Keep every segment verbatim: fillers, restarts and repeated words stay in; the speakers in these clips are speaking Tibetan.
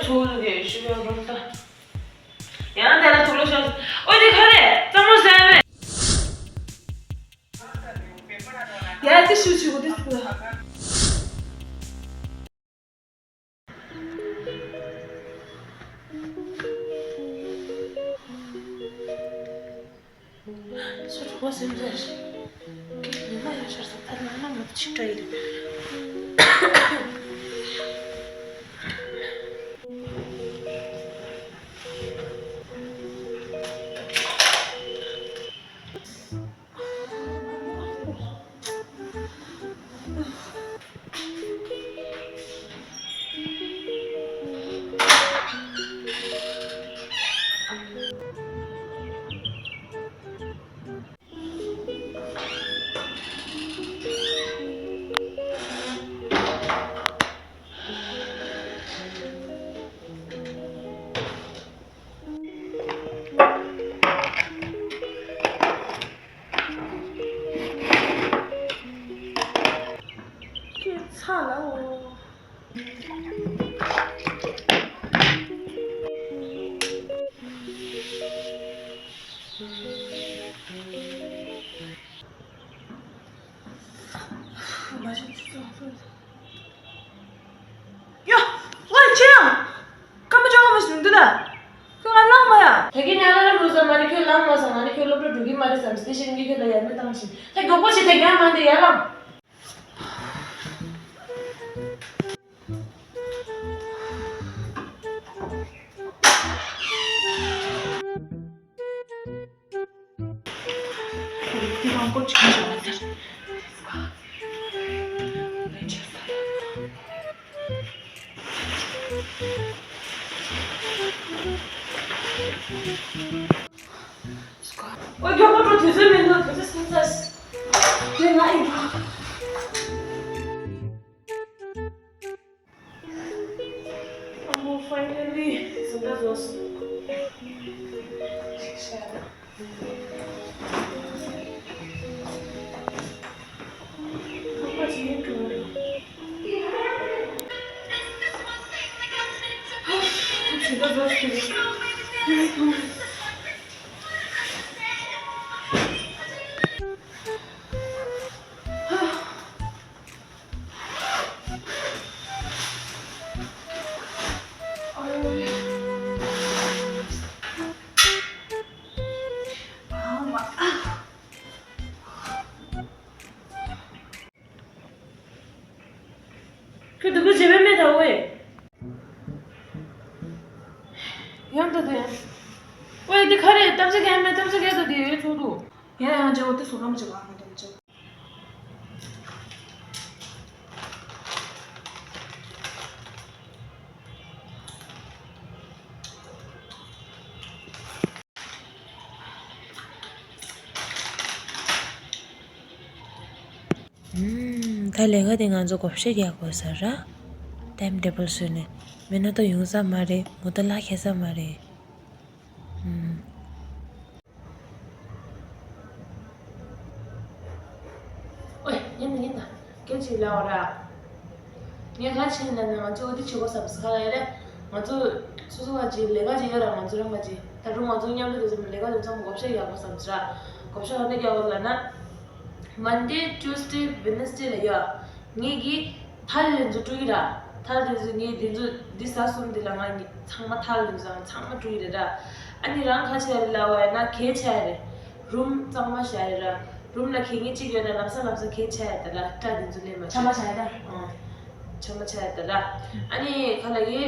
ཐུགས་ལ་དེ་ཞུ་ཡོད་རུང་ད། ཡང་དེ་ལ་ཐུགས་ལ་ཤོར། ཨོ་དེ་ག་རེད། གཙང་མ་ཟ་མེད། ཡ་དེ་ཞུ་ཞུ་གོ་དེ་ཐུགས་ལ། སུ་གྲོགས་པོ་སེམས་ཚེ་རེད། ངས་ཉི་མ་ཡང་ཤར་སོང་། ད་ནང་ན་མ་ཕྱི་དྲ་ཡིན། ཁྱོད་ཚ་ལ་འོ། མ་བྱུང་ཆུ་ཚོད་ཡོ། ཝེ་ཅང་། སྐར་མ་བཅོ་ལྔ་མ་ཞིག་འདུག་ན། ཁྱོད་ང་ལངས་མ་ཡ། ད་གིན་ཡར་ལངས་རུ་ཟ་མ་ནི་ཁྱོད་ལངས་མ་སོང་། ང་ནི་ཁྱོད་སློབ་གྲྭ་འགྲོ་གི་མ་རེད་བསམ་སྟེ་ཤིང་གི་ཁྱོད་ལ་ཡར་མི་བཏང་ཞིང་། ད་མགྱོགས་པོ་བྱེད། ད་ཡར་མ་འདི་ཡར་ལངས། ཨོ་མགྱོགས་པོ་འགྲོ། དུས་ཚོད་མི་འདུག་དུས་ཚོད་སོང་ཚར། དེ་ང་ཡིན་པ། ཨ་མོ་ཕའི་ནལ་ལི་ཟིན་ད་བཟོས། ཅིག་བྱས་ན། ཁ་པར་ཅིག་ཡིན་འགྲོ་རེད། ཨ་ཟིན་ད་བཟོས་ཟིན། ཁྱོད་སྡུག་པོ་བྱེད་པའི་མེད་ད་ཝེ། ཡང་ད་དེ། ཝེ་འདི་ག་རེད། གཏམ་བཤད་གང་མེད། གཏམ་བཤད་གང་ད་དེ་ཡོད་ཚོགས་འདུག་ཡང་ཡང་བྱེད་འོ་དེ་སོ་གམ་བྱེད་པ་ང་དེ་མི་བྱེད། ཨུམ། ད་ལས་ཀ་དེ་ང་ཚོ་བགོ་བཤའ་རྒྱག་དགོས་ས་ར། ཊའིམ་ཊེ་བལ་བཟོས་ནས། མེད་ན་ད་ཡོང་ས་མ་རེད། ངོ་ད་ལག་ཁེལ་ས་མ་རེད། ཨུམ། ཨོའི། ཉན་ད་ཉན་ད། སྐད་ཅིག་ལབ་ར། ངས་ག་ཕྱིན་ན་ནི་ང་ཚོ་འོ་དེ་བྱེད་དགོས་བསམ་སོང་། ག་ལ་ཡ་རེད། ང་ཚོ་སོ་སོ་བ་ཅིག་ལས་ཀ་ཅིག་ཡོད་ར། ང་ཚོ་རང་ག་ཅིག་ད་རུང་ང་ཚོ་མཉམ་དུ་དེ་ཚོ་ལས་ཀ་དེ་ཚང་མ་བགོ་བཤའ་རྒྱག་དགོས་བསམ་སོང་ར། བགོ་བཤའ་ག་འདྲ་རྒྱག་དགོས་ལབ་ན། མན་ཌེ། ཊུ་སི་ཌེ། ཝེ་ནེ་སི་ཌེ་ལ་ཡོད། ངེད་ཀྱིས་ཐལ་དེ་ཚོ་བཀྲུ་གི་ར། ཐལ་དེ་ཚོ་ངས་དེ་ཚོ་འདི་ཟ་གསུམ་དེ་ལ་ང་ཚང་མ་ཐལ་དེ་ཚོ་ཚང་མ་བཀྲུ་གི་རེད་ར། ཨ་ནི་རང་ག་བྱས་རེད་ལབ་པ་ཡིན་ན་གད་བྱས་རེད། རུམ་གཙང་མ་བྱས་རེད་ར། རུམ་ལ་གད་སྙིགས་གཅིག་ཡོད་ན་ལམ་སང་ལམ་སང་གད་བྱས་ཡ་དེ་ལ་སྐྲ་དེ་ཚོ་ལེན་མ་ཆ་མ་བྱས་ད། ཨང་། ཆ་མ་བྱས་ཡ་དེ་ལ། ཨ་ནི་ག་ལ་གི་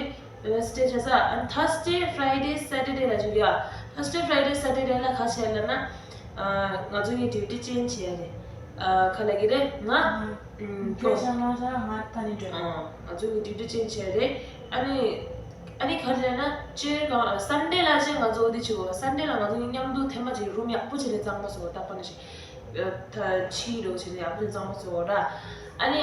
ཝེ་ནེ་སི་ཌེ་བྱས་ས། ཨ་ནི་ཐར་སི་ཌེ། ཕ་རའི་ཌེ། སེ་ཊར་ཌེ་ལ་བཅུག་ཡ། ཐར་སི་ཌེ། ཕ་རའི་ཌེ། སེ་ཊར་ཌེ་ལ་ག་བྱས་ལབ་ན། ཨ། ང་ཚོ་གཉིས་ཌིའུ་ཊི་ཅེན་ཇི་བྱས་རེད། ཨ། ག་ལ་གི་རེད། ང་། ཨ། ཨུམ། ཁྱོད་ཤང་ལ་ཤང་ང་ད་ནི་འགྲོ། ཨ། ང་ཚོ་གཉིས་ཌིའུ་ཊི་ཅེན་ཇི་བྱས་རེད། ཨ་ནི། ཨ་ནི་ག་རེ་ལབ་ན་སྤྱིར་གང་ལ་སན་ཌེ་ལ་ཅིག་ང་ཚོ་འོ་དེ་བྱེད་དགོས། སན་ཌེ་ལ་ང་ཚོ་གཉིས་མཉམ་དུ་ཐེངས་མ་གཅིག་རུམ་ཡག་པོ་བྱས་ནས་གཙང་མ་བཟོ་དགོས། རྟག་པར་ནང་བཞིན། ཨ། ད་ཕྱིའི་རོ་བྱས་ནས་ཡག་པོ་གཙང་མ་བཟོ་དགོས་ར། ཨ་ནི།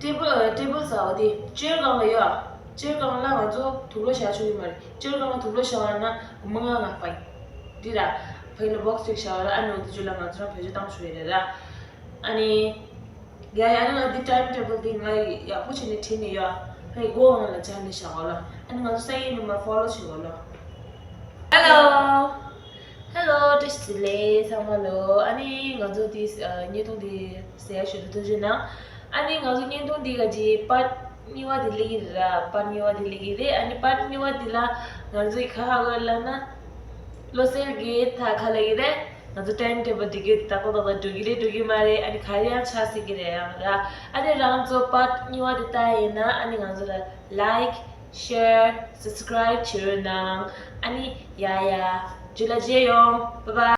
ཊེ་བལ། ཊེ་བལ་ཟེར་བ་དེ་ཅེར་སྒང་ལ་ཡོད། ཅེར་སྒང་ལ་ང་ཚོ་དུག་ལོག་བཞག་ཆོག་གི་མ་རེད། ཅེར་སྒང་ལ་དུག་ལོག་བཞག་པ་ན་སྒོར་མོ་ལྔ་ལྔ་ཕོག་གི་རེད་ར། ཕ་གི་ལ་བོག་སི་ཅིག་བཞག་པ་ལ། ཨ་ནི་འོ་དེ་ཚོ་ལ་ང་ཚོ་རང་བེད་སྤྱོད་བཏང་ཆོག་གི་རེད་ར། ཨ་ནི། ཡ་ཡ། ཨ་ནི་ང་འདི་ཊའིམ་ཊེ་བལ་འདི་ང་ཡག་པོ་བྱས་ནས་བྲིས་ནས་ཡོད། ཕ་གི་སྒོ་སྒང་ལ་སྦྱར་ནས་བཞག་གོ་ལ། ཨ་ནི་ང་ཚོ་ས་ཡིན་ནི་མ་ཕོ་ལོ་བྱེད་གོ་ལོ། Hello. Hello, བཀྲ་ཤིས་བདེ་ལེགས་ཚང་མ་ལོ། ཨ་ནི་ང་ཚོ་དེ་བརྙན་ཐུང་དེ་གཟིགས་ཡ་ཞུ་དུ་ཐུགས་རྗེ་གནང་། ཨ་ནི་ང་ཚོ་བརྙན་ཐུང་དེ་ག་ཅི་པར་གཉིས་པ་དེ་སླེབས་ཀྱི་རེད་ར། པར་གཉིས་པ་དེ་སླེབས་ཀྱི་རེད། ཨ་ནི་པར་གཉིས་པ་དེ་ལ་ང་ཚོ་ག་ཧ་གོ་ལབ་ན། བློ་གསལ་གྱི་ད་ག་ལབ་ཀྱི་རེད། ང་ཚོ་time table་འདི་གི་ཏག་ཏག་ཏག་ཏག་འགྲོ་གི་རེད་འགྲོ་གི་མ་རེད། ཨ་ནི་ག་རེ་ཡང་ཆགས་སྲིད་ཀྱི་རེད་ཡང་ར། ཨ་ནི་རང་ཚོ་པར་གཉིས་པ་དེ་ལྟ་ཡིན་ན་ཨ་ནི་ང་ཚོ་ལ་like, share, subscribe་བྱེད་རོགས་གནང་། ཨ་ནི་ཡ་ཡ་ཇུ་ལ་མཇལ་ཡོང་། Bye bye.